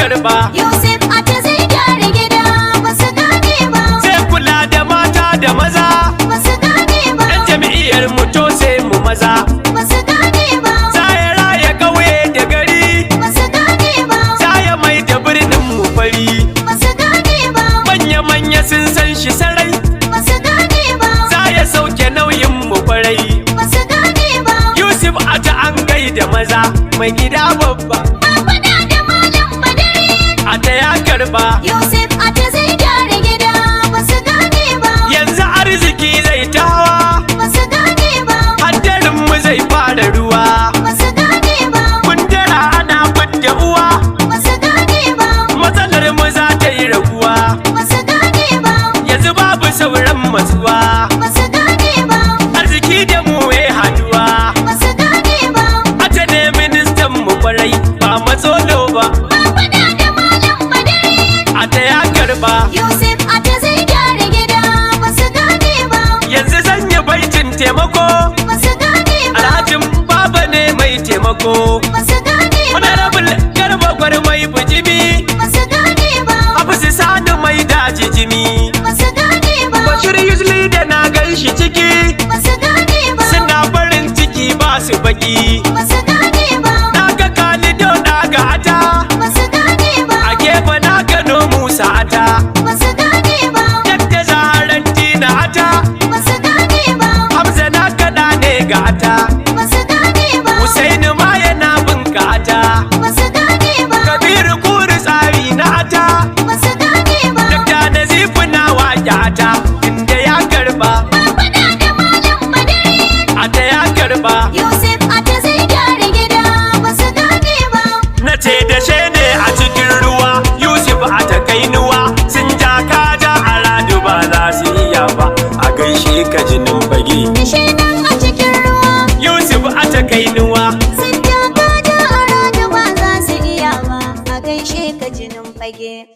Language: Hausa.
karba. Yusuf Ata zai gyara gida, ba su gane ba. Zai kula da mata da maza. Ba su gane ba. Yan jam'iyyar mu to sai mu maza. Ba su gane ba. Za ya raya ƙauye da gari. Ba su gane ba. Za ya mai da birnin mu fari. Ba su gane ba. Manya-manya sun san shi sarai. Ba su gane ba. Za ya sauke nauyin mu kwarai. Ba su gane ba. Yusuf Ata an gaida maza, mai gida babba. Ba faɗa da Malam Badari. Ata ya karba. Yusuf Ata zai gyara gida, ba su gane ba. Yanzu arziki zai ta hawa. Ba su gane ba. Haddarin mu zai fara ruwa. Ba su gane ba. Kundura ana fidda uwa. Ba su gane ba. Matsalar mu za ta yi raguwa. Ba su gane ba. Yanzu babu sauran matsuwa. Ba su gane ba. Arziki da mu ya haduwa. Ba su gane ba. Ata ne ministan mu kwarai, ba matsolo ba. Ba faɗa da Malam Badari. Ata ya karba. Yusuf Ata zai gyara gida, ba su gane ba. Yanzu zan yi baitin taimako. Ba su gane ba. Alhajin Baba ne mai taimako. Ba su gane ba. Honorable Garba Gwarmai Bujimi. Ba su gane ba. Hafizu Sani mai daji jimi. Ba su gane ba. Bashir Yusli da na gan shi ciki. Ba su gane ba. Suna farin ciki ba su baki. Ba su gane ba. Na ga Khalido na ga Ata. Ba su gane ba. A gefe na gano Musa Ata. Ba su gane ba. Yadda zaran Tina Ata. Ba su gane ba. Hamza na kaɗa ne ga Ata. Ba su gane ba. Husaini ma yana bin ka Ata. Ba su gane ba. Kabiru kuri tsari na Ata. Ba su gane ba. Dakta Nazifu na waƙe Ata. Inda ya karba. Ba faɗa da Malam Badari. Ata ya karba. Yusuf Ata zai gyara gida, ba su gane ba. Na ce da ne a cikin ruwa, Yusuf a takainuwa, sun ja kaja a radu ba za su iya ba, a gaishe ka jinin fage. Dashe nan a cikin ruwa. Yusuf a takainuwa. Sun ja kaja a radu ba za su iya ba. A gaishe ka jinin fage.